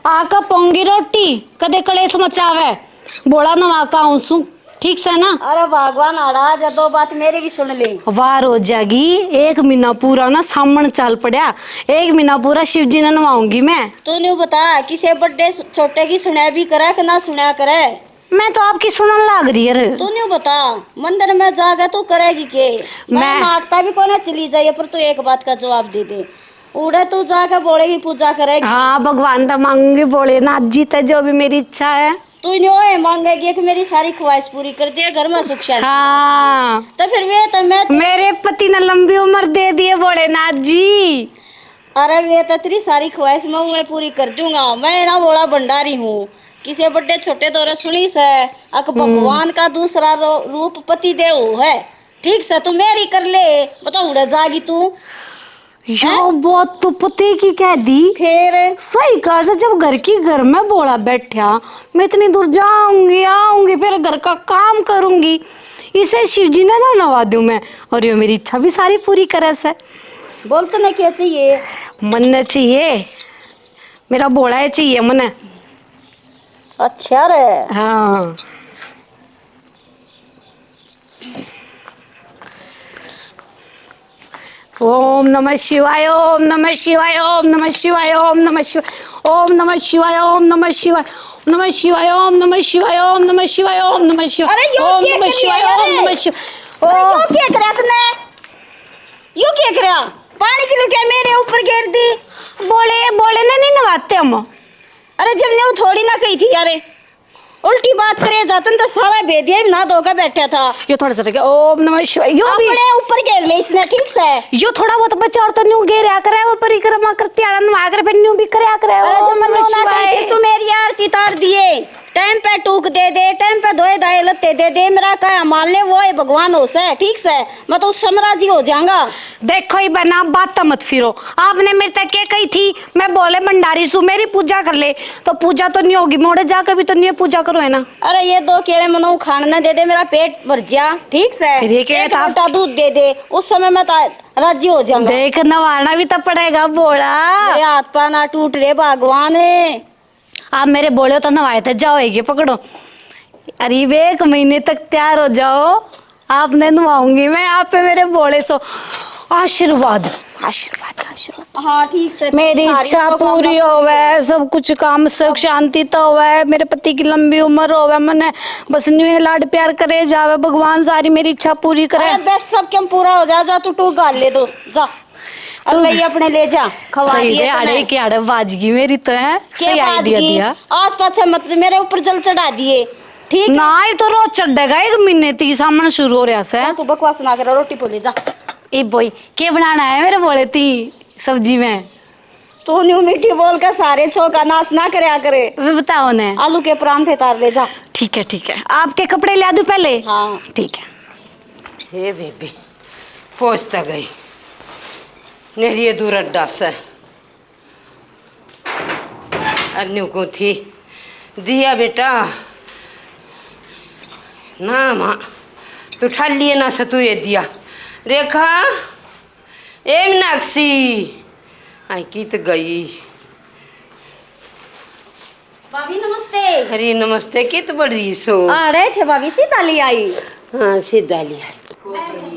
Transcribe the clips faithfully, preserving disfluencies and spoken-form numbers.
आका पोंगी रोटी, कदे कलेश मचावे। बोला नवा का आऊं सू, ठीक से ना? अरे भगवान आड़ा, जा दो बात मेरी भी सुन ले। वार हो जाएगी, एक महीना पूरा ना सामण चाल पड़ा, एक महीना पूरा शिव जी ने नवाऊंगी मैं। तू न्यू बता, किसे बड़े छोटे की सुना भी करा कि ना सुना करे? मैं तो आपकी सुनन लाग रही है रे। तू न्यू बता, मंदिर में जाके तू करेगी के? मैं मैं नाटता भी कोना चली जाइए, पर तू एक बात का जवाब दे दे। उड़े तू जाके बोलेगी, पूजा करेगी। हाँ, भगवान तो मांगूंगी, भोलेनाथ जी ते जो भी मेरी इच्छा है। तू न्यू ये मांगेगी कि मेरी सारी ख्वाहिश पूरी कर दिए, घर में सुख शांति। हाँ। तो फिर वे तो मैं मेरे पति ने लंबी उम्र दे दिए भोलेनाथ जी। अरे, वे तो तेरी सारी ख्वाहिश मैं, मैं पूरी कर दूंगा। मैं ना बड़ा भंडारी हूँ, किसे बड़े छोटे दौरे सुनी से, अक हम्म। भगवान का दूसरा रो-, रूप पति देव है। ठीक से तू मेरी कर ले, बता उड़े जागी तू। यो हैं? बात तो पते की कह दी। फिर? सही कहा से, जब घर की घर में बोला बैठा, मैं इतनी दूर जाऊंगी, आऊंगी, फिर घर का काम करूंगी, इसे शिव जी ने ना नवा दूं मैं। और यो मेरी इच्छा भी सारी पूरी करे से। बोल, तने क्या चाहिए? मन्ने चाहिए, मेरा भोला ही चाहिए मन्ने। अच्छा रे। हाँ। ओम नमः शिवाय, ओम नमः शिवाय, ओम नमः शिवाय, ओम नमः शिवाय, ओम नमः शिवाय, ओम नमः शिवाय, नमः शिवाय, ओम नमः शिवाय, ओम नमः शिवाय, ओम नमः शिवाय, अरे, यो ओम क्या नमः कर शिवाय, लिया ओम रे? नमः शिवाय। अरे, ओ यो क्या कर रहा तूने? यो क्या कर रहा? पानी की लुटिया मेरे ऊपर गिर दी। बोले, बोले ना, नहीं नवाते हम। अरे, जब ने वो थोड़ी ना कही थी यारे। उल्टी बात करे जातन तो सारा भेदिया ही ना धोके बैठा था। यो थोड़ा सा रह गया, ओम नमः शिवाय। यो भी अपने ऊपर घेर ले इसने, ठीक से। यो थोड़ा बहुत बचा और तो न्यू घेरया करे, वो परिक्रमा करते आनंद वहां करे, फिर न्यू भी करया करे, अरे, जब ओम मन्नू नमः ना कही शिवाय। थी, तू मेरी आरती तार दिए, टाइम पे टूक दे दे, टाइम पे धोए धाए लत्ते दे दे, मेरा काया मान ले, वो ही भगवान हो से, ठीक से। मैं तो उस समय राजी हो जाऊंगा। देखो ही बहना, बात तो मत फिरो। आपने मेरे तक के कही थी, मैं भोले भंडारी सू, मेरी पूजा कर ले। तो पूजा तो नहीं होगी, मोड़े जाके भी तो नहीं पूजा करो, है ना? अरे, ये दो केले मनाऊ खान ने दे दे, मेरा पेट भर जा, ठीक से। फिर ये क्या एक था? लोटा दूध दे दे, उस समय मैं तो राजी हो जाऊंगा। देख, नवाना भी तो पड़ेगा भोला। मेरे हाथ पा ना टूट रे भगवान। आप मेरे भोले तो नवाए थे, जाओ ये पकड़ो। अरे, एक महीने तक तैयार हो जाओ, आपने नवाऊंगी मैं आप पे मेरे भोले सो। आशीर्वाद, आशीर्वाद, आशीर्वाद। हाँ, ठीक से। मेरी सारी इच्छा पूरी होवे, सब कुछ काम सुख शांति तो होवे, मेरे पति की लंबी उम्र होवे, मने बस न्यू ही लाड प्यार करे जावे भगवान, सारी मेरी इच्छा पूरी करे। अरे बस, सब क्यों पूरा हो जा, जा तू टूक घाल ले दो, जा। और ले अपने ले जा, खवा सही दिए रे, तूने। आड़े के आड़े बाजगी मेरी तो है, के सही आइडिया बाजगी? दिया। आज पाछे मत मेरे ऊपर जल चढ़ा दिए, ठीक है? ना, ये तो रोज चढ़ेगा, एक महीने ती सामने शुरू हो रहा से। हाँ, तू बकवास ना कर, रोटी पो ले जा। ए बॉय, के बनाना है मेरे भोले ती सब्जी में? तू न्यू मीठी बोल के सारे छो का नाश ना करया करे। वे बताओ ने। आलू के परांठे तार ले जा। ठीक है, ठीक है, आपके कपड़े ला दूं पहले? हाँ। ठीक है। हे बेबी, पहुंच तो गई। नेरिये दूर अड्डा से। अर न्यू को थी, दिया बेटा। ना माँ, तू ठाली ना सतुए दिया। रेखा, ए मीनाक्षी, आई कित गई? भाभी नमस्ते। अरे नमस्ते, कित बड़ रही सो? आ रहे थे भाभी, सीधा ले आई। हाँ, सीधा ले आई।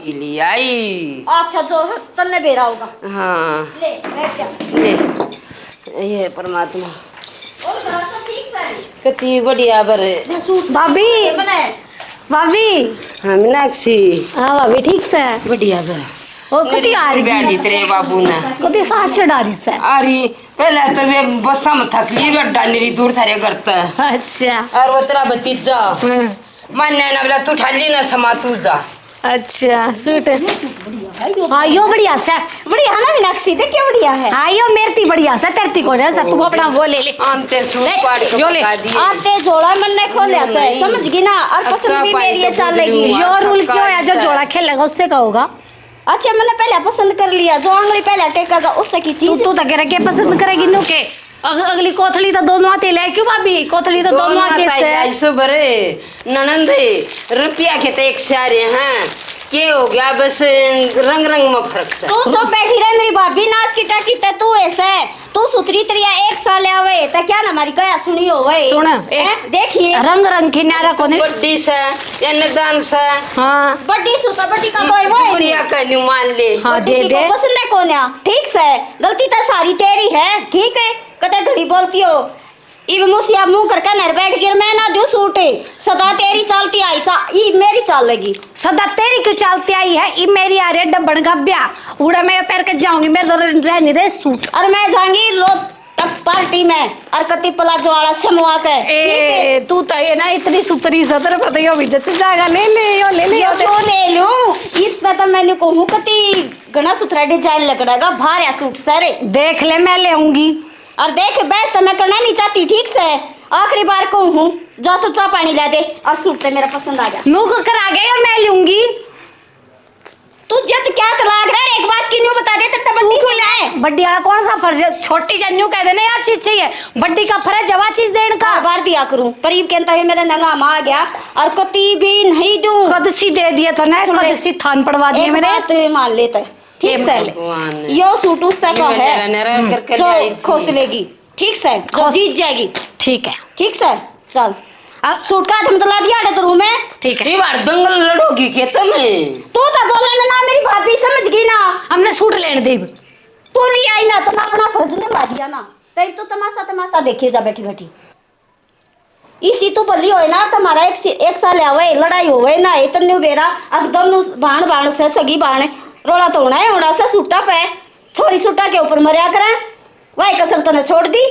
ले आई। अच्छा, जो है, तन्ने बेरा होगा। हाँ। ले, बैठ जा। ले, ये परमात्मा। और घर सब ठीक से? कति बढ़िया बर। भाभी। बनाए। भाभी। हाँ, मीनाक्षी। हाँ, भाभी, ठीक से? बढ़िया बर। और कति आ रही ब्याह जी तेरे बाबू ने। कति सास चढ़ा रही से? आ रही। पहले तो वे बसा में थक ली, वे अड्डा नहीं रही, दूर थारे घर तक। अच्छा। और वो तेरा भतीजा। हाँ। मान्या ना बोला, तू ठाली ना समा, तू जा। अच्छा, सूट। हाँ, यो बढ़िया से। बढ़िया है ना मीनाक्षी, देख क्या बढ़िया है। हाँ, यो मेरे ती बढ़िया से, तेरे ती कोने से, तू अपना वो ले ले। आंते सूट ले, पाड़ के जो ले। बता दिए। आते जोड़ा मन ने खोले से, समझ गई ना? और पसंद भी मेरी ये चालेगी। यो रूल क्यों है, जो जोड़ा खेलेगा, उससे का होगा? अच्छा, मैंने पहले पसंद कर लिया, जो आंगली पहले टेकेगा, उससे की चीज। तू, तू तो कह रहा, के पसंद करेगी, न्यू के? अग-, अगली कोथली तो दोनों हाथे ले, क्यों भाभी? कोथली तो दोनों दोनों हाथे हाथे से। ले, सुबह रे, ननंद, रुपया के तो एक सारे हैं, के हो गया, बस रंग रंग में फर्क से। तू चुप बैठी रहे, मेरी भाभी नाच की टाकी ते तू ऐसे, तू उतरी तरिया एक साल आवे, तो क्या ना हमारी गया सुनी हो वही? सुन, एक हैं? देखिए। रंग रंग की न्यारा कोनी। बड्डी से, या निदान से। हाँ। बड्डी सु तो बड्डी का कोई वो है दुनिया नहीं। का न्यू मान ले। हाँ, बड्डी दे की दे। को पसंद है कोन्या, ठीक से। गलती तो सारी तेरी है, ठीक है। कदे घड़ी बोलती हो। इब मुसिया मुंह करके नर बैठ गिर, मैं ना दूं सूट। सदा तेरी चालती आई सा, ई मेरी चाल लगी। सदा तेरी क्यों चालती आई है? ई मेरी आ रे डब्बन का ब्याह। उड़ा मैं पैर के जाऊंगी, मेरे तो रह नहीं रहे सूट। और मैं जाऊंगी रो तक पार्टी में, और कति प्लाजो वाला समूह के। ए, ठीक है? तू तो ये ना इतनी सुतरी सतर पर तो यो भी जच जाएगा। ले ले, यो ले ले, यो यो दे। क्यों ले लूं? इस पे तो मैंने कहूं कति घना सुथरा डिजाइन लगड़ेगा, भार या सूट सारे। देख ले, मैं ले आऊंगी। और देख, बहस तो मैं करना नहीं चाहती, ठीक से? आखिरी बार कहूं हूं, जा तू चाय पानी ला दे, और सूट ते मेरा पसंद आ गया। नू को करा गया, मैं लूंगी। तू जद क्या तलाक रहा, एक बात की न्यू बता दे, तेरे तो तू बड्डी क्यों सुन ले? ले। बड्डी वाला कौन सा फर्ज है? छोटी जन न्यू कह देना, यार चीज चाहिए। बड्डी का फर्ज है, जवा चीज देने का। बार बार दिया करूं, करीब कहता है मेरा नंगा मा आ गया, और कती भी नहीं दूं। कद सी दे दिया तो ना, सुन ले। कद सी थान पड़वा दिए एक मेरे। बात मान लेता है। ठीक हे से? भगवान। यो सूट उससे ये का है, नेरा, नेरा करके जो ले आई थी। खोस लेगी, ठीक से? जो खोस जीत जाएगी। ठीक है। ठीक से? चल। अब सूट का हाथ में तो ला दिया, अड़े तो रूम है। ठीक है। ये बार दंगल लड़ोगी के तमे? तू तो बोले ना, ना मेरी भाभी समझ गई ना। हमने सूट लेने दे। तू नहीं आई ना, तो ना अपना फर्ज निभा दिया ना। तब तो तमाशा, तमाशा देखिए जा बैठी बैठी। इसी तू भली होए ना, तुम्हारा एक सी-, एक साल आवे, लड़ाई होवे ना, इतने बेरा, अक दोनों भाण, भाण से, सगी भाण, रोला तो होना है, होना से सूटा पे, छोरी सूटा के ऊपर मरया करे, वही कसर तने छोड़ दी।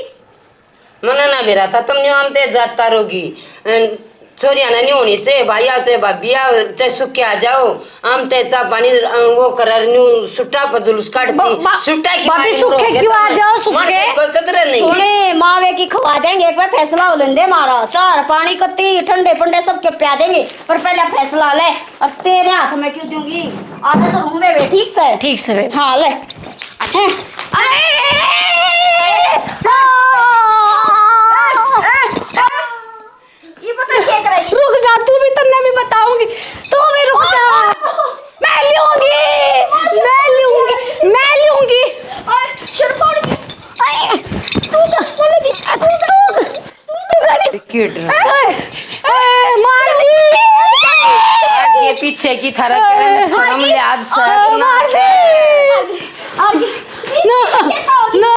मना ना बेरा था, तुम न्यू आमते जाता रोगी, अन, छोरियां ने न्यू होनी चाहे, भाई आ चाहे, भाभी आ चाहे, सुखे आ जाओ। हम ते चा पानी, अ, वो कर न्यू सुट्टा पर जुलूस काट दी। बा-, बा-, सुट्टा की भाभी मारी सुखे तो क्यों आ जाओ, मन सुखे? से कोई कदर नहीं। सुने, मावे की खवा देंगे, एक बार फैसला हो लेंदे मारा। चार पानी कत्ती, ठंडे पंडे सबके प्या देंगे, पर पहला फैसला ले। और तेरे हाथ में क्यों दूंगी? आने तो रूम में बैठ, ठीक से? ठीक से बैठ। हाँ, ले। अच्छा। अरे! ये पता क्या कर रही? रुक जा, तू भी, तन्ने भी बताऊंगी। तू भी रुक जा। मैं लूंगी, मैं लूंगी, मैं लूंगी। और शर्म कौन की? अरे, तू तो बोलेगी, तू तो, तू तो करी। ए, ए, मार दी। आगे पीछे की थारा अरे, शर्म लिहाज से अरे, मार दी। आगे। ना, ना,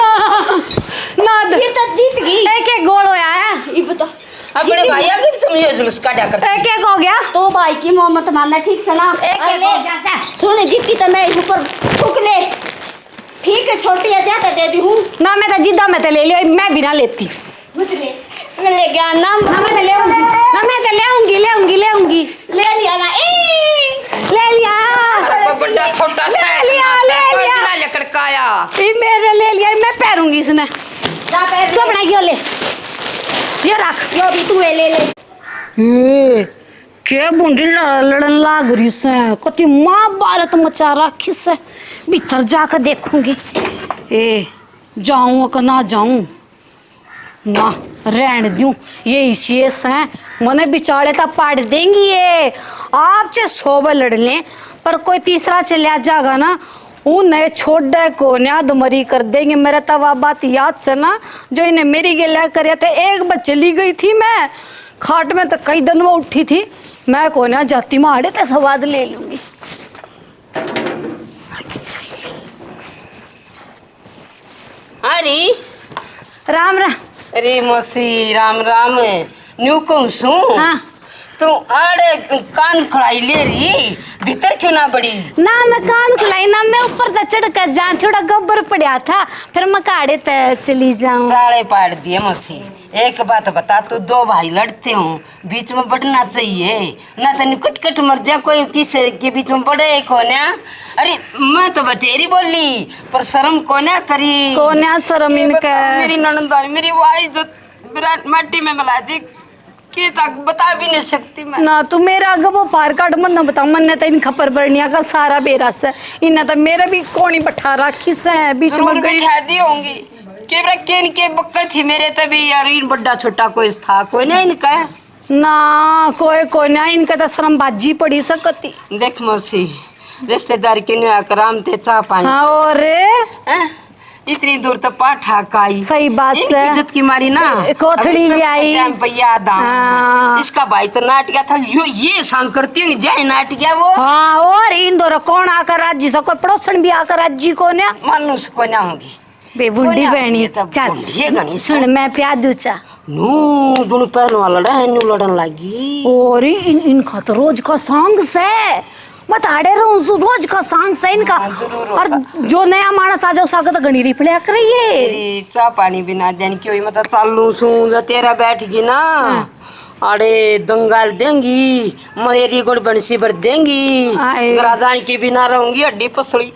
ना। ये तो जीत गई। एक एक गोल होया है। ये बता। अपने भाई आगे तुम ये जुलूस काटा करते। एक एक हो गया। तो भाई की मोहम्मत मानना ठीक से ना। एक एक अरे, हो गया सा। सुन, जीती तो मैं ऊपर थूक ले। ठीक है, छोटी है, ज्यादा दे दी हूँ। ना, मैं तो जिद्दा में तो ले लियो, मैं भी ना लेती। मुझे ले, मैं ले गया ना। ना, मैं तो ले आऊंगी। ना, मैं तो ले आऊंगी, ले आऊंगी, ले आऊंगी। ले लिया ना, ए! ले लिया। अरे, कोई बड़ा छोटा सा ले लिया, ले लिया। ना लकड़काया। ये मेरे ले लिया, मैं पहरूंगी इसने। जा, पहर ले। तू अपना यो ले, यो रख। यो भी तू है, ले ले। ए, के बुंडी ल-, लड़न लाग रही से, कति महाभारत मचा राखी से। भीतर जाकर देखूंगी। ए, जाऊं कि ना जाऊं? ना, रहन दूं। ये इसी से मने बिचाले ता पाड़ देंगी ये। आप चे सौ बार लड़ लें, पर कोई तीसरा चल्या जागा ना, उन्हें छोड़े कोन्या, अधमरी कर देंगे। मेरे तो वा बात याद से ना, जो इन्हें मेरी गेल्या करे थे। एक बार चली गई थी मैं, खाट में तो कई दिन में उठी थी। मैं कोन्या जाती, मैं आड़े ते स्वाद ले लूंगी। अरे राम राम। अरे मौसी, राम राम। न्यू कहूँ सू। हाँ। तू आड़े कान खड़ाई ले रही, भीतर क्यों ना बड़ी? ना, मैं कान खड़ाई ना, मैं ऊपर तक चढ़ कर जाऊं, थोड़ा गोबर पड़ा था, फिर मैं काड़े तक चली जाऊं। चाले पाड़ दिए मौसी। एक बात बता, तू दो भाई लड़ते हो, बीच में बढ़ना चाहिए, ना तो कट कट मर जा, कोई किसी के बीच में बढ़े कोन्या। अरे, मैं तो बतेरी बोली, पर शर्म कोन्या करी। कोन्या शर्म ये इनका। बताओ, मेरी ननद और मेरी वाइफ जो बिरा-, माटी में मिला दी, कि तक बता भी नहीं सकती मैं। ना, तू मेरा आगे वो फार काट, मन ना बता, मन ने तो इन खपर बरनिया का सारा बेरा से। इन्हें तो मेरे भी कोनी बैठा राखी से, बीच में जरूर गई। बैठा दी होंगी। के बरा केन के बक्के थी मेरे तभी यार, इन बड्डा छोटा कोई था, कोई नहीं इनका। ना, कोई, कोई ना, इनका तो शर्म बाजी पड़ी सकती। देख मौसी, रिश्तेदार के न्यू कराम ते चाह पानी। हाँ, और? हैं? इतनी दूर तो पाठा का आई। सही बात इनकी से। इज्जत की मारी ना। ए, कोथड़ी अभी सब ले आई। टाइम पे याद आ। हाँ। इसका भाई तो नाट गया था, यो ये एहसान करती है, जय नाट गया वो। हाँ, और इन दो कौन आकर राजी से, कोई पड़ोसन भी आकर राजी को ना। मानू से कोई ना होगी। बे बुंडी कोई ना, बहनी, ये तो चल। बुंडी है घणी से। सुन, मैं प्या दूं चा। नू, दोनों पहलवान लड़ा है, नू लड़न लागी। और इन, इनका तो रोज का सांग से। मैं ताड़े रहूं सु, रोज का सांग से इनका। हाँ, जरूर और होता। जो नया माणस आ जाए, उसका तो घणी रिफड़िया कर रही है। तेरी चाह पानी बिना दिन की हुई, मैं तो चालू सू, जो तेरा बैठ गई ना। हाँ। अरे, दंगाल देंगी, मेरी गुण बंसी भर देंगी। आए। राजान की बिना रहूंगी, हड्डी पसली।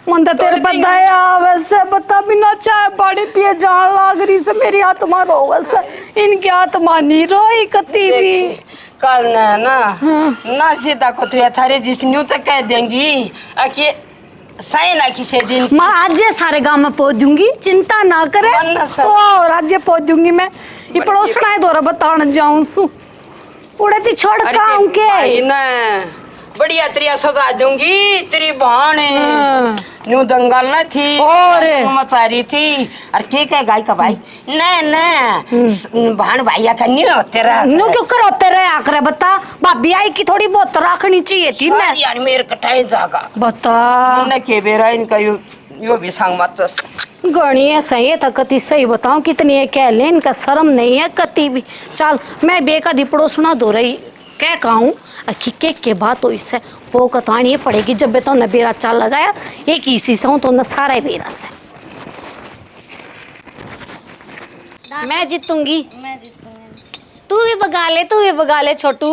मन तो तेरे पर दया आवे से, बता बिना चाय पानी पिए जान लाग रही से, मेरी आत्मा रोवे से, इनकी आत्मा नहीं रोई कती भी। देख, कल ना, ना, हाँ। ना सीधा को तो थारे जिस न्यू तक कह देंगी, आके सही ना किसे दिन। माँ, आज ये सारे गांव में पहुंच दूंगी, चिंता ना करे। मन ना सब। ओ, आज ये पहुंच दूंगी मैं, ये बड़ी पड़ोसना है, दौरा बताने जाऊं सु। उड़े ती छोड़ अरे काम के के। भाई ने बढ़िया तरिया सजा दूंगी तेरी बहन। हाँ। न्यू दंगल न थी, और? न्यू मचारी थी। और के कह गाय का भाई? ने, ने, हम्म। स-, बहन भाइया का नहीं होते रह। न्यू क्यों कर होते रहे आकर बता? भाभी आई की थोड़ी बहुत तो रखनी चाहिए थी मैं। सारी यार मेरे कटाए जागा। बता। ने के बेरा इनका यो यो भी संग मत चस। घणी है सही, ये तो कति सही बताऊं, कितनी है कह ले, इनका शर्म नहीं है कति भी। चल, मैं बे का दी पड़ोसना दो रही, कह कहूं, अखी के, के बात हो इससे, वो कतानी पड़ेगी, जब बे तो न बेरा चाल लगाया, एक ही सी से हूं तो न सारा ही बेरा से। मैं जीतूंगी। मैं जीतूंगी। तू भी बगा ले, तू भी बगा ले छोटू।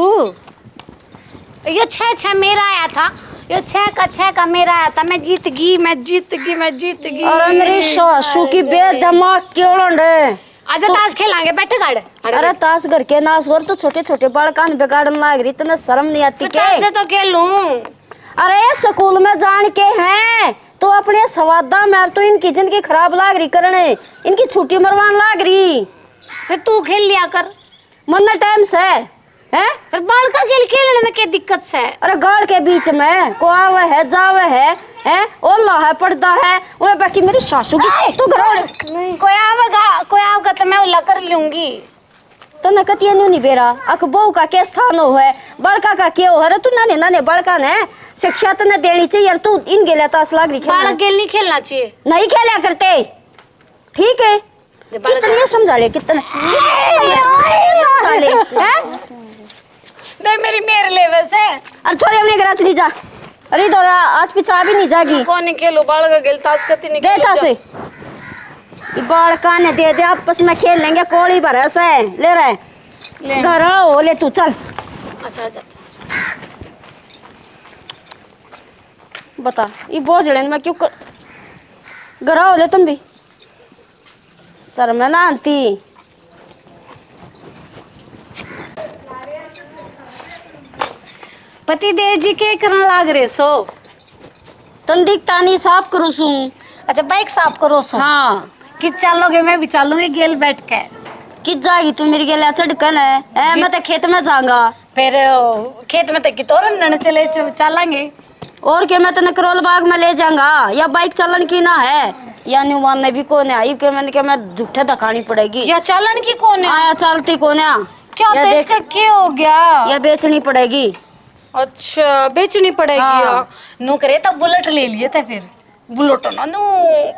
यो छह छह मेरा आया था, यो छह का छह का मेरा आया था। मैं जीत गई, मैं जीत गई, मैं जीत गई। अरे मेरी सासू की बेदिमाग क्यों लड़ है? आजा, ताश खेलांगे, बैठ गाड़। अरे ताश घर के नाश और तू छोटे छोटे बालकां ने बिगाड़न लाग रही, तने शर्म नहीं आती तो के? ताश से तो खेलूं। अरे स्कूल में जान के हैं तू अपने सवादा में, और तू इनकी जिंदगी खराब लाग रही करने, इनकी छुट्टी मरवान लाग रही। फिर तू खेल लिया कर। मन्ना टाइम से, हैं? पर बालका के खेलने में क्या दिक्कत से? अरे गाल के बीच में को आवे है, जावे है, हैं? ओला है, पड़दा है, वो बैठी मेरी सासू की। तू घर नहीं। कोई आवेगा, कोई आवेगा तो मैं ओला कर लूंगी। तन्ने कतिया न्यू नहीं बेरा, अक बहू का के स्थान हो है, बालका का के हो है रे? तू नाने नाने बालका ने शिक्षा तन्ने देनी चाहिए, और तू इन गेल्या ताश लाग रही खेलने। बालक गेल नहीं खेलना चाहिए। नहीं खेला करते, ठीक है? दे बालक कितने समझा ले, कितने समझा ले, हैं? दे मेरी मेर ले वैसे। अरे छोरे, अपने घर चली जा। अरे इधर आ, आज पीछे आ भी नहीं जागी। कौन खेलो बालक गेल ताश कती नहीं दे खेलो ताश। जा। ये बालका ने दे दे, आपस में खेल लेंगे, कोली भरे से। ले रहे। ले। घर आओ, ले तू चल। अच्छा, अच्छा। बता, ये बोझड़े में क्यों कर, घर आओ, ले तुम भी। शर्म ना आती। पति देव जी के करन लाग रहे सो? तन दिखता नहीं, साफ करूँ सूं। अच्छा, बाइक साफ करो सो? हाँ। कि चलोगे, मैं भी चलूंगी गेल बैठ के। कि जाएगी तू मेरी गेल चढ़ के न? ए, जी। मैं तो खेत में जाऊंगा। फिर, ओ, खेत में तो कि तोरन नन चले, च-, चलांगे। और के मैं तने करोल बाग में ले जाऊंगा, या बाइक चलन की ना है, या न्यू मानने भी कौन है, इब के मैंने क्या मैं झूठे दिखानी पड़ेगी। या चलन की कौन है? आया चलती कौन है? क्या या तो देख, इसका क्या हो गया? या बेचनी पड़ेगी। अच्छा, बेचनी पड़ेगी हाँ। या? नो करे तो बुलेट ले लिए थे फिर। बुलेट ना नो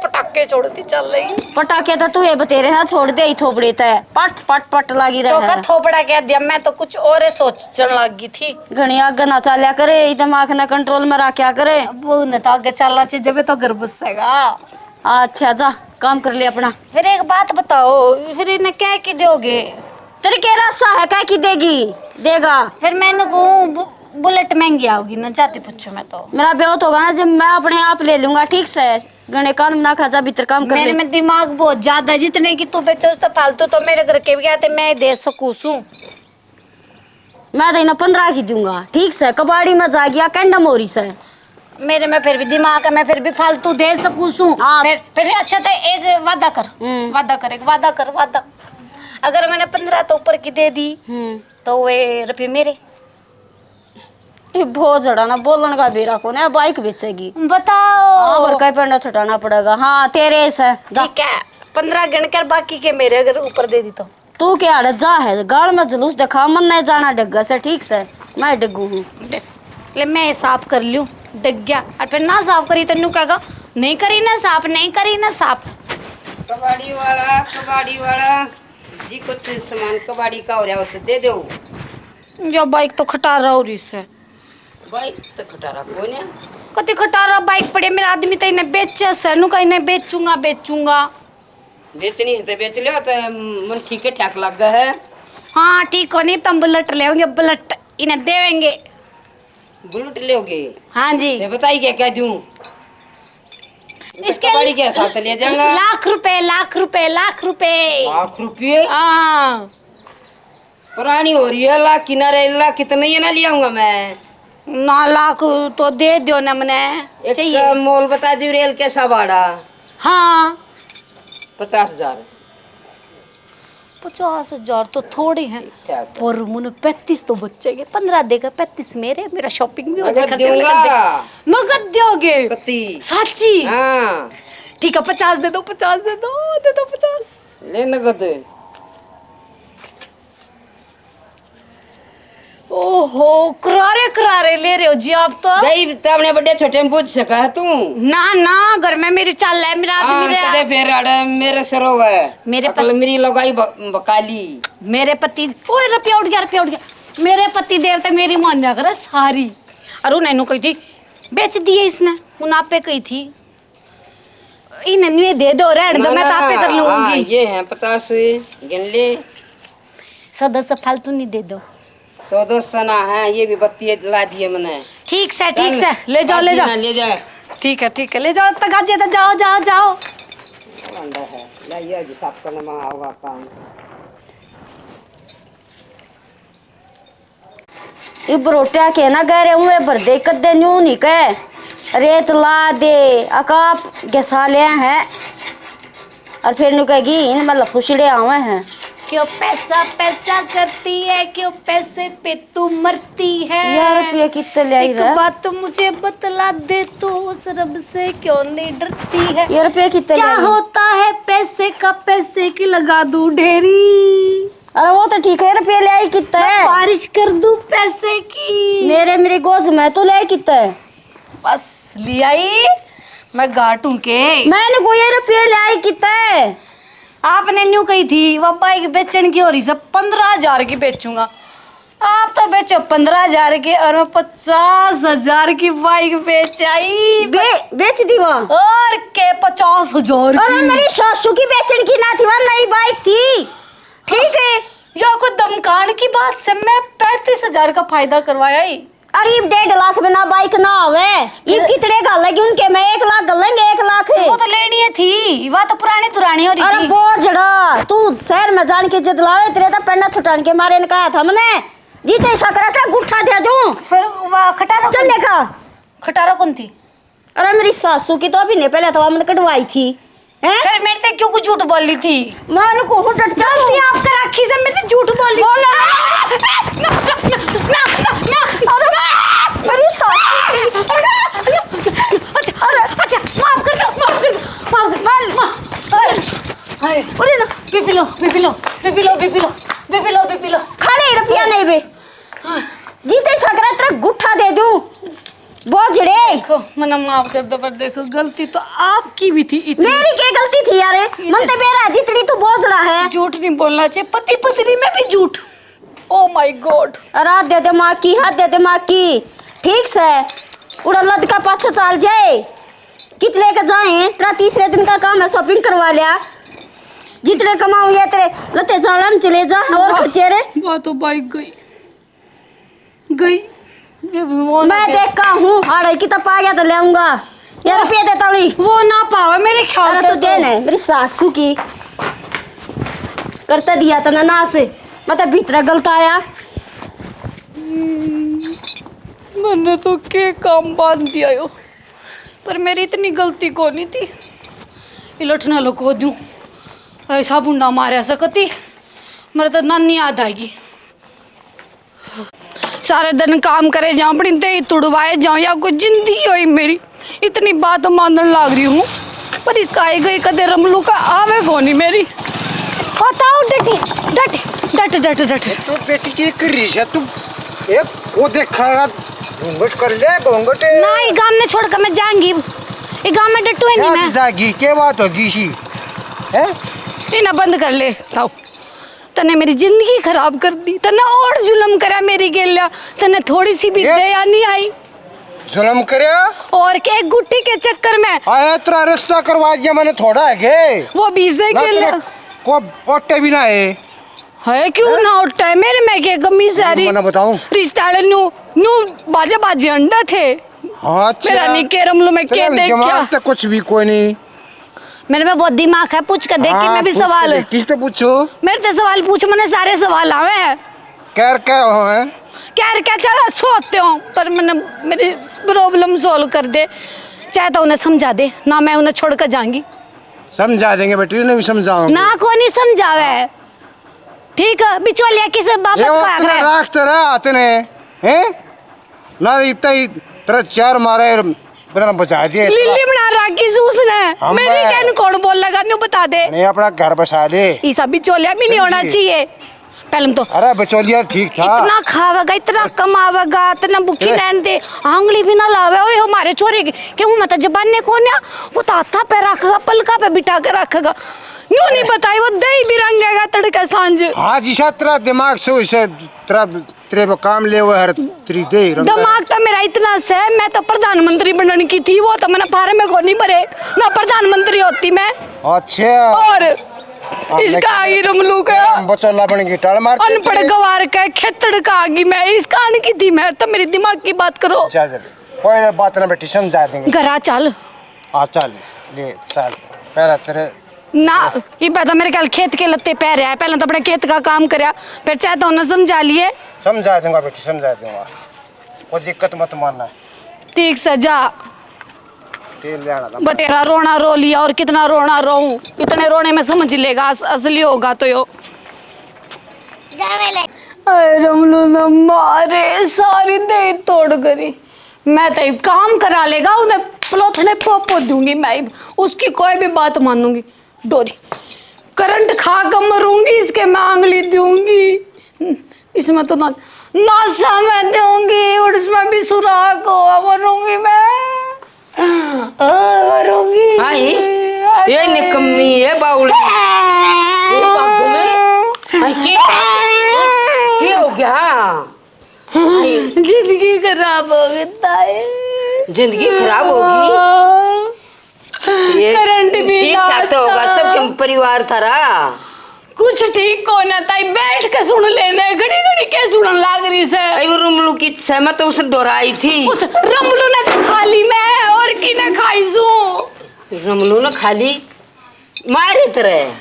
पटाखे छोड़ती चल रही। पटाखे तो तू ये बतेरे ना छोड़ दे ही थोपड़े ते। पट, पट, पट लागी रहे चौका है। थोपड़ा क्या दिया, मैं तो कुछ और ही सोचने लग गई थी। घणी आगे ना चाल्या करे, ये दिमाग ने कंट्रोल में रखा करे। अब वो न तो आगे चलना चाहिए, जब तो घर बसेगा। अच्छा, जा, काम कर ले अपना। फिर एक बात बताओ, फिर इन्हें क्या की दोगे? तेरे के रास्ता है, क्या की देगी, देगा? फिर मैंने कहूँ, बु-, बुलेट महंगी आओगी ना, जाती पूछूं मैं तो। मेरा ब्याह तो होगा ना, जब मैं अपने आप ले लूंगा, ठीक से? घणे कान में ना खा, जा भीतर काम कर मेरे ले। में दिमाग बहुत ज्यादा है, जितने की तू बेचे, उस तो फालतू तो मेरे घर के भी आते, मैं ही दे सकूं सूं। मैं तो इन्हें पन्द्रह की दूंगा, ठीक से? कबाड़ी में जा गया, कैंडम हो रही से। मेरे में फिर भी दिमाग है, मैं फिर भी फालतू दे सकूं सूं। हाँ। फिर, फिर भी अच्छा तो एक वादा कर, हम्म। वादा कर, एक वादा कर, वादा। अगर मैंने पन्द्रह तो ऊपर की दे दी, हम्म। तो वे रुपये मेरे। ये बहुत जड़ा ना, बोलण का बेरा कोने, बाइक बेचेगी। बताओ। हाँ, और कई पेंडा छुटाना पड़ेगा। हाँ, तेरे से। जा। ठीक है, पन्द्रह गिन कर बाकी के मेरे अगर ऊपर दे दी तो। तू क्या अड़े जा है, गाल में जुलूस दिखा, मन नहीं जाना डिग्गा से, ठीक से, मैं डिग्गू हूँ। ले, मैं साफ कर लूँ, डिग गया, और फिर ना साफ करी, तेनू कहेगा, "नहीं करी ना साफ, नहीं करी ना साफ।" कबाड़ी वाला, कबाड़ी वाला जी, कुछ सामान कबाड़ी का हो रहा हो तो दे दो। या बाइक तो खटारा हो रही से। बाइक तो खटारा कोने? कति खटारा बाइक पड़े, मेरा आदमी तो इन्हें बेचे से, नु का इन्हें बेचूंगा, बेचूंगा। बेचनी है तो बेच लो, तो मन ठीक है, ठाक लग है। हाँ, ठीक कोनी, तो हम बुलेट लेंगे, बुलेट इन्हें देवेंगे। बुलेट लोगे? हाँ जी। ये बताइए, क्या दूं? इसके कबाड़ी के साथ ले जाऊंगा। लाख रुपए, लाख रुपए, लाख रुपए। लाख रुपए? हाँ। पुरानी हो रही है, लाख किनारे, लाख कितने ये ना ले आऊंगा मैं। ना, लाख तो दे दो ना मने। एक चाहिए। मोल बता दो, रेल कैसा भाड़ा? हाँ। पचास हजार। पचास हजार तो थोड़े हैं, ठीक ठाक है। पर मुने पैंतीस तो बचेंगे। पन्द्रह देकर पैंतीस मेरे, मेरा शॉपिंग भी हो जाए, नगद खर्चे भी दूंगा। कट जाए। नगद दोगे? कति? साची? हाँ। ठीक है, पचास दे दो, पचास दे दो, दे दो पचास। ले नगद। ओहो, करारे करारे ले रहे हो जी आप तो। भाई, तो अपने बड़े छोटे में पूछ सका है तू? ना ना, घर में मेरी चाल है, मेरा आदमी हाँ, रे। तेरे फेर अड़े मेरे सरो है। मेरे अकल पत- मेरी लगाई ब-, बकाली। मेरे पति, ओए, रुपया उठ गया, रुपया उठ गया। मेरे पति देव तो मेरी मान जा करे सारी। और उन्हें नु कही थी, बेच दिए इसने, उन आपे कही थी। इन्हें न्यू दे दो, रहने दो, ना, मैं तो ना, आपे कर हाँ, लूंगी। ये हैं पचास, गिन ले। सौ दो सौ फालतू नहीं दे दो। सौ दो सौ ना है, ये भी बत्ती ला दिए मैंने। ठीक से, ठीक चल, से, ले जाओ, ले जाओ। ले जाए। ठीक है, ठीक है, ले जाओ, तगाजे तो जाओ, जाओ, जाओ। अंडा है, ले ये भी साफ करने में आओगा काम। इब रोटियां के ना गहरे हुए भर दे, कद्दे न्यू नहीं कह, रेत ला दे, अकाप घिसा लिया है। और फिर न्यू कहेगी, "इन मतलब फुसड़े आवे हैं।" क्यों पैसा पैसा करती है, क्यों पैसे पे तू मरती है? यार, रुपये कितने ले आई एक रे? बात मुझे बतला दे, तू उस रब से क्यों नहीं डरती है? यार, रुपये कितने ले क्या आई? होता है पैसे का, पैसे की लगा दूं ढेरी। अरे वो तो ठीक है, रुपये ले आई कितना मैं है? बारिश कर दूं पैसे की। मेरे, मेरी गोज में तू ले आई कितना है? बस ले आई, मैं घाट हूं के। मैंने कोई रुपये ले आई कितना है? आपने न्यू कही थी, वो बाइक बेचण की हो रही से, पन्द्रह हजार की बेचूंगा। आप तो बेचो पन्द्रह हजार की और मैं पचास हजार की बाइक बेच आई। बे-, बेच दी वो? और के पचास हजार अरे की? मेरी सासू की बेचण की ना थी, वो नई बाइक थी। ठीक है। या कोई दमकान की बात से मैं पैंतीस हजार का फायदा करवाया ही। अरे, इब डेढ़ लाख में ना बाइक ना आवे, इब कितने घालेगी उनके में? एक लाख घालेंगे, एक लाख। वो तो लेनी है थी, वो तो पुरानी दुरानी हो रही अरे थी। बोझड़ा, तू शहर में जान के जिद लावे, तेरे तो पेंडा छुटान के मारे ने कहा था मने, जीते सकरा तेरा गुट्ठा दे दूं। फिर वो खटारा चल कौन देखा। खटारा कौन थी? अरे मेरी सासू की तो अभी ने पहले तो हमने कटवाई थी। हैं? फिर मेरे ते क्यों कुछ झूठ बोली थी? मैं उनको हूँ डट जाऊँ। गलती आपका राखी से मेरे ते झूठ बोली। बोलो ना। ना, ना, ना, ना, ना। अरे, मेरी सासू। अच्छा, अरे, अच्छा, माफ कर दो, माफ कर दो, माफ कर दो, माफ, माफ, अरे, हाय। अरे ना, BP low, BP low, BP low, BP low, BP low, BP low. खा ले रुपया नहीं बे। हाँ। जीते सकरा तेरा गुट्ठा दे दूं। बोझड़े। देखो, मना माफ कर दो, पर देखो, गलती तो आपकी भी थी इतनी। मेरी क्या गलती थी यार? मन तो बेरा जितनी तू बोझड़ा है। झूठ नहीं बोलना चाहिए, पति पत्नी में भी झूठ। Oh my God। अरे हाथ दे दे माँ की, हाथ दे दे माँ की। ठीक से। उड़ा लद का पाछे चाल जाए। कित लेके जाए? तेरा तीसरे दिन का काम है, shopping करवा लिया। जितने कमाऊं ये तेरे लते जालन चले जा और वाह, खर्चे रे। वाह तो बाइक गई। गई। ये भगवान मैं देखा हूँ, आड़े की तो पा गया तो ले आऊंगा। ये रुपये दे तौली। वो ना पावे मेरे ख्याल से तो। दे ने, मेरी सासू की। करता दिया तने नाश। मैं तो भीतर गलत आया। हम्म, मैंने तो के काम बांध दिया यो। पर मेरी इतनी गलती को नहीं थी। इलटने लुको दूं। ऐसा बुंडा मारा सकती। मेरे तो नानी याद आएगी। सारे दिन काम करे जाऊं, अपनी देही तुड़वाए जाऊं, या कोई जिंदगी होई मेरी? इतनी बात मानन लाग रही हूँ, पर इसका आई गई कदे रमलू का आवे कोनी मेरी। बताओ डटी, डट, डट, डट, डट। तू बेटी की कर रही है तू? एक वो देखा, घूंघट कर ले, घूंघट। ना, ये गांव ने छोड़ के मैं जाऊंगी, ये गांव में डटू ही नहीं क्या मैं। जागी, क्या बात होगी सी? हैं? इन्हें बंद कर ले, ताऊ। तन्ने मेरी जिंदगी खराब कर दी, तन्ने और जुल्म करया मेरी गेल्या, तन्ने थोड़ी सी भी ये दया नहीं आई। जुल्म करया? और के गुट्टी के चक्कर में। आया तेरा रिश्ता करवा दिया मैंने, थोड़ा है के? वो भी से ना गेल्या। तेरे को पोटे भी ना है। है क्यों हैं? ना उठा है मेरे में के कमी सारी। मैं बताऊं? रिश्ते वाले न्यू, न्यू बाजे बाजे अंडा थे। हाँ, अच्छा। मेरा नहीं के रमलू में के तेरा देख दिमाग क्या? तो कुछ भी कोई नहीं। मेरे में बहुत दिमाग है, पूछ के देख के हाँ, मैं भी पूछ के सवाल। देख, किससे पूछो? मेरे ते सवाल पूछ, मैंने सारे सवाल आवे हैं। कैर क्या हो हैं? कैर क्या, चलो सोते हो, पर मैंने मेरी problem solve कर दे, चाहे तो उन्हें समझा दे ना, मैं उन्हें छोड़ कर जाऊंगी। समझा देंगे बेटी, उन्हें भी समझाऊंगी। ना, को नहीं समझावे। ठीक है, बिचौलिया किस बाबत ये वो का अपना आखिर है? राख तेरा तने, हैं? ना इतना ही तेरा चार मारे, बदना बचा दिए। लिल्ली बना रखी से उसने। हम मेरी बे- कहन कौन बोल लगा, न्यू बता दे। नहीं, अपना घर बसा दे। ईसा बिचौलिया भी नहीं होना समझी? चाहिए। पहले तो अरे बिचौलिया ठीक था। इतना खावेगा, इतना कमावेगा, इतना भूखी ए। रहने दे, आंगली भी ना लावे। ओए हमारे छोरे की, क्यों मैं तो जबान ने कोन्या, वो तो हाथा पे रखेगा, पलका पे बिठा के रखेगा। न्यू नहीं बताई, वो दही भी रंगेगा तड़के सांझ। हाँ जी, सा तेरा दिमाग से, से तेरा, तेरे पे काम ले हुए हर तेरी दही रंग। दिमाग तो मेरा इतना से, मैं तो प्रधानमंत्री बनने की थी, वो तो मैंने फार्म में को नहीं भरे, ना प्रधानमंत्री होती मैं। अच्छा। और हाँ, इसका लेकिन आई रमलू का। बचोला बन गई, टाल मार अनपढ़ गवार का, खेतड़ का आगी मैं, इसका आने की थी मैं, तो मेरी दिमाग की बात करो। जा, जा। कोई बात ना बेटी, समझा देंगे। घरा चल। हाँ, चल, ले, चल। पहला तेरे ना, इब्बे तो मेरे ख्याल खेत के लत्ते पहरे है, पहले तो अपने खेत का काम करया, फिर चाहे तो उन्हें समझा लिए। समझा दूंगा बेटी, समझा दूंगा, कोई दिक्कत मत मानना। ठीक से जा। तेल ले आना था। बतेरा रोना रो लिया और कितना रोना रोऊं, इतने रोने में समझ लेगा, अस-, असली होगा तो यो। अरे रमलू ने मारे, सारी दे तोड़ करी। मैं तो इब काम करा लेगा, उन्हें पलोथने पो पो दूंगी मैं, इब उसकी कोई भी बात मानूंगी। डोरी करंट खा के मरूंगी, इसके मैं आंगली दूंगी। इसमें तो ना, नासा में दूंगी, और इसमें भी सुराख हो मरूंगी मैं। ओ, मरूंगी। हाय, ये निकम्मी है बावली। ओ, बाबू में, हाय, के, के हो गया? जिंदगी खराब हो गई ताई। जिंदगी खराब होगी? ये करंट भी ठीक ठाक तो होगा, सब परिवार थारा। कुछ ठीक को ना ताई, बैठ के सुन लेने, घड़ी घड़ी के सुनन लाग रही से। अरे वो रमलू की से, मैं तो उसे दोहराई थी। उस रमलू ने तो खा ली मैं, और की ना खाई सू। रमलू ने खा ली, मारे तेरे।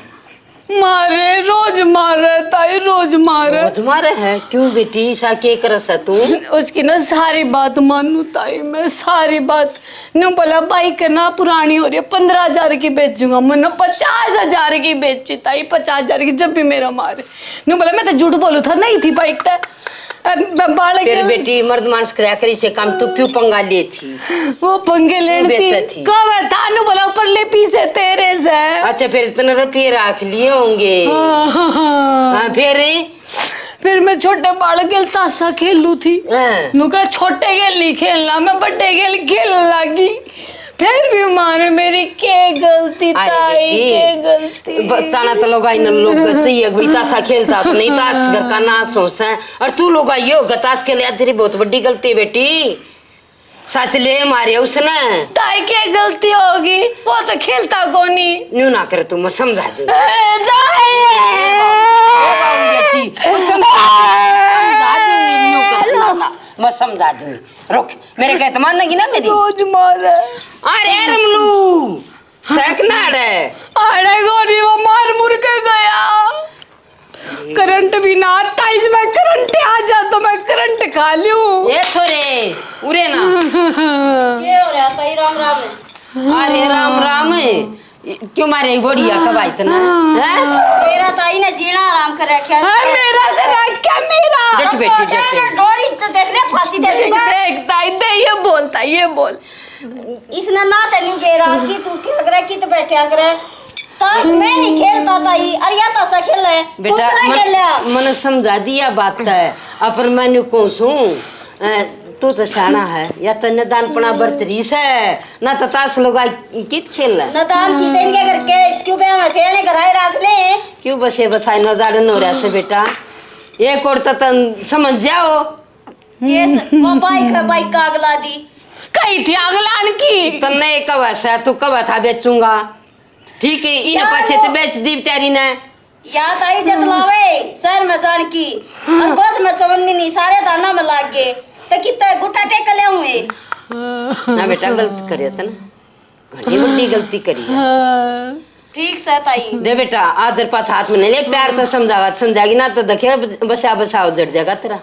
मारे, रोज मारे ताई, रोज मारे। रोज मारे है? क्यों बेटी, सा के करे से तू? उसकी ना सारी बात मानू ताई, मैं सारी बात। न्यू बोला, बाइक ना पुरानी हो रही है, पन्द्रह हजार की बेचूंगा। मैंने पचास हजार की बेची ताई, पचास हजार की, जब भी मेरा मारे। न्यू बोला, मैं तो झूठ बोलू था, नहीं थी बाइक ते। अ, ब-, बालक फिर बेटी, मर्द मानस करया करी से काम, तू क्यों पंगा ले थी? वो पंगे लेन क्यों थी। बेचे थी? कब है थानू भला ऊपर ले पीसे तेरे से? अच्छा, फिर इतने रुपये रख लिए होंगे। हाँ, हाँ, हाँ। हाँ, फिर? फिर मैं छोटे बालक के तासा खेलू थी। हाँ। नु कहा, "छोटे खेल नहीं खेलना, मैं बड़े खेल खेलने लागी।" फिर भी मारे मेरी के गलती, आए ताई, बेटी। के गलती? बचाना तो लोग आई ना, लोग चाहिए, कोई तासा खेलता तो नहीं, तास घर का नाश हो से। और तू लोग आई हो, तास के लिए तेरी बहुत बड़ी गलती है, बेटी। सच ले मारे उसने। ताई के गलती होगी, वो तो खेलता कोनी। न्यू ना करे तू, मैं समझा दूँ। ए, ताई। ए, बाबू, ए, बाबू बेटी, मैं समझा दूँ, समझा दूँगी, न्यू कर, ना, ना, मैं समझा दूँगी। रुक, मेरे कहत मानेगी ना मेरी? रोज मारे। अरे रमलू, सैक ना अड़े। अड़े गोरी, वो मार मुर के गया। करंट भी ना आता, इसमें करंट आ जा तो मैं करंट खा लूं। ए छोरे, उरे ना। के हो रहा ताई? राम राम। अरे राम राम। क्यों मारे घोड़िया का भाई इतना? हैं? मेरा ताई ने जीना आराम कर रखा है। हाँ, मेरा कर रखा, मेरा। जट बेटी, जट। डोरी तो देख ले, फांसी दे दूंगा। देख ताई, दे, ये बोल ताई, ये बोल। इसने ना तैनू बेरा कि तू उठ्या करे कि तो बैठा करे। ताश मैं नहीं खेलता ताई, अरे या ताशा खेले। बेटा, खेल लिया। मन समझा दिया बात है, अपन मैं न्यू कहूं सूं, अ, तू तो सियाना है, या तो नदानपणा बरत रही से, ना तो ताश लोग कित खेल ले। नदान की तेन के करके क्यों बे हमें तेरे घर आए रख ले। क्यों बसे बसाए न जाड़न हो रहा से बेटा, एक और तो तन समझ जाओ। ये स-, वो बाइक है, बाइक का अगला दी। कही थी अगलान की। तन्ने कब से तू कब था बेचूंगा? ठीक है, इन यार, पाछे वो तो बेच दी बेचारी ने। याद आई जत लावे शहर में जान की, और गोद में चवन्नी नहीं, सारे दाना में लाग गए, तो कितना गुट्ठा टेक ले हुए। ना बेटा, गलत करे था ना, घणी बड़ी गलती करी है। ठीक से ताई। दे बेटा, आदर पाछा हाथ में नहीं ले, प्यार से समझावा, समझाएगी ना तो देखे बसा बसा उजड़ जाएगा तेरा।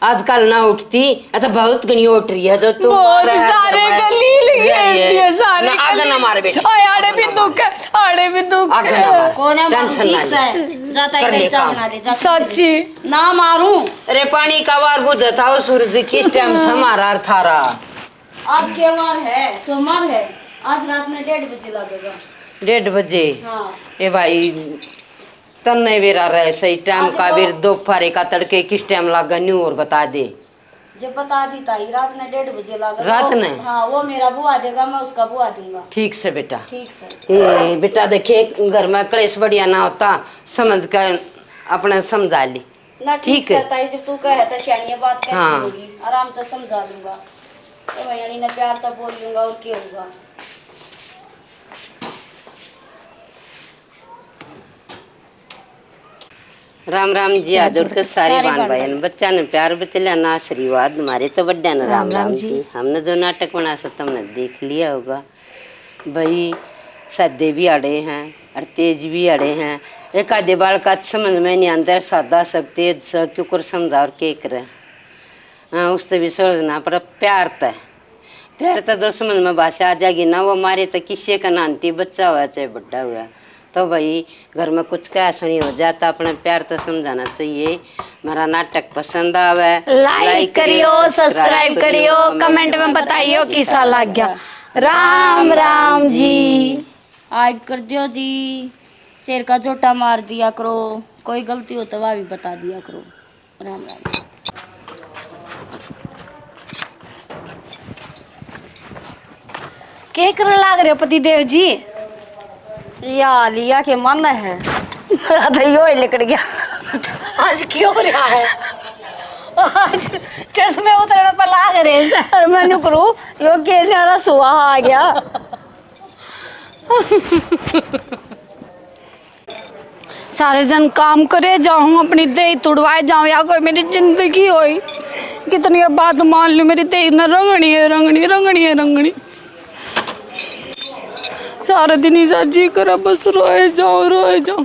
आजकल ना उठती, ये तो बहुत घणी उठ रही है जो तू बहुत मारे है, सारे मैं गलील ये घेर है। दिए, सारे ना, आगे ना गलील। मार बेटी। ओए, आड़े भी दुख है, आड़े भी दुख आगे है। ना मार। कौन है मारू? टेंशन ठीक ना से ले। जाता कर ले ही काम। बना ले, जा। सच्ची। ना मारूं। अरे पानी का वार बुझता हो सूरज, किस टाइम समारा थारा। आज के वार है, सोमवार है, आज रात में डेढ़ बजे लगेगा। डेढ़ बजे? हाँ। ए भाई, तन्ने बेरा रहे सही टाइम आज का, तो बेर दोपहर का तड़के किस टाइम लागे न्यू और बता दे। जब बता दी ताई, रात ने डेढ़ बजे लागे। रात ने? हाँ, वो मेरा बुआ देगा, मैं उसका बुआ दूंगा। ठीक से बेटा। ठीक से। ए, बेटा देखिए, घर में कलेश बढ़िया ना होता, समझ कर अपने समझा ली। ना ठीक ठीक है। से ताई, जब तू कहे तो सियानी बात कहती हाँ। होगी, आराम तो समझा लूंगा। तो मैं यानी ने प्यार तो बोल लूंगा और क्या होगा। राम राम जी, हाथ जोड़ के सारे भाण भाई बच्चा ने प्यार बचल्या ना आशीर्वाद, हमारे तो बड्डा ने राम राम राम जी। जी। हमने जो नाटक बना सा तुमने देख लिया होगा भाई, सादे भी आड़े हैं और तेज भी आड़े हैं। एक आधे बालका तो समझ में नहीं आंदा, सादा सक तेज सक क्यों कर समझा और के करे। हाँ, उसते भी समझना पड़े प्यार ते। प्यार ते दुश्मन में भाषा आ जाएगी ना, वो मारे तो किसी का नानती बच्चा हुआ चाहे बड़ा हुआ। तो भाई, घर में कुछ कह सुनी हो जाए तो अपने प्यार ते समझाना चाहिए। मेरा नाटक पसंद आवे, like करियो, subscribe करियो, comment में बताइयो किसा लग गया। राम राम जी। आइब कर दियो जी, शेर का झोटा मार दिया करो, कोई गलती हो तो वह भी बता दिया करो। राम राम। के कर लाग रहे हो पति देव जी? या लिया के मन है। मेरा तो यो ही लिकड़ गया। आज क्यों हो रहा है? आज चश्मे उतरने पर लाग रहे हैं। सर, मैं न्यू करूँ, यो के न्यारा सुहा आ गया। सारे दिन काम करे जाऊं, अपनी देह तुड़वाए जाऊं, या कोई मेरी जिंदगी होई? कितनी बात मान लूं, मेरी देह न रंगनी है, रंगनी, रंगनी है, रंगनी। सारे दिन इसा जी करे, बस रोए जाऊं, रोए जाऊं।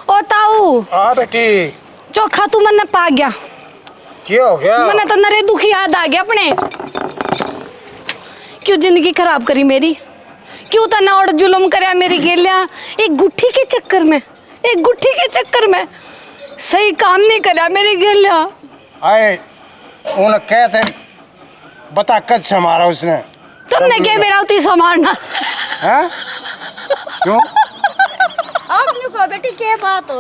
ओ ताऊ। हाँ बेटी। चोखा तू मन्ने पा गया। क्या हो गया? मन्ने तो नरे दुख याद आ गया अपने। क्यों जिंदगी खराब करी मेरी? क्यों तन्ने और जुल्म करया मेरी गेल्या? एक गुट्ठी के चक्कर में, एक गुट्ठी के चक्कर में सही काम नहीं करया मेरी गेल्या। आए, उन कहते बता कद से मारा उसने? तुमने के बेरा उती समारना? हैं? क्यों? आप न्यू कहो बेटी, के बात हो?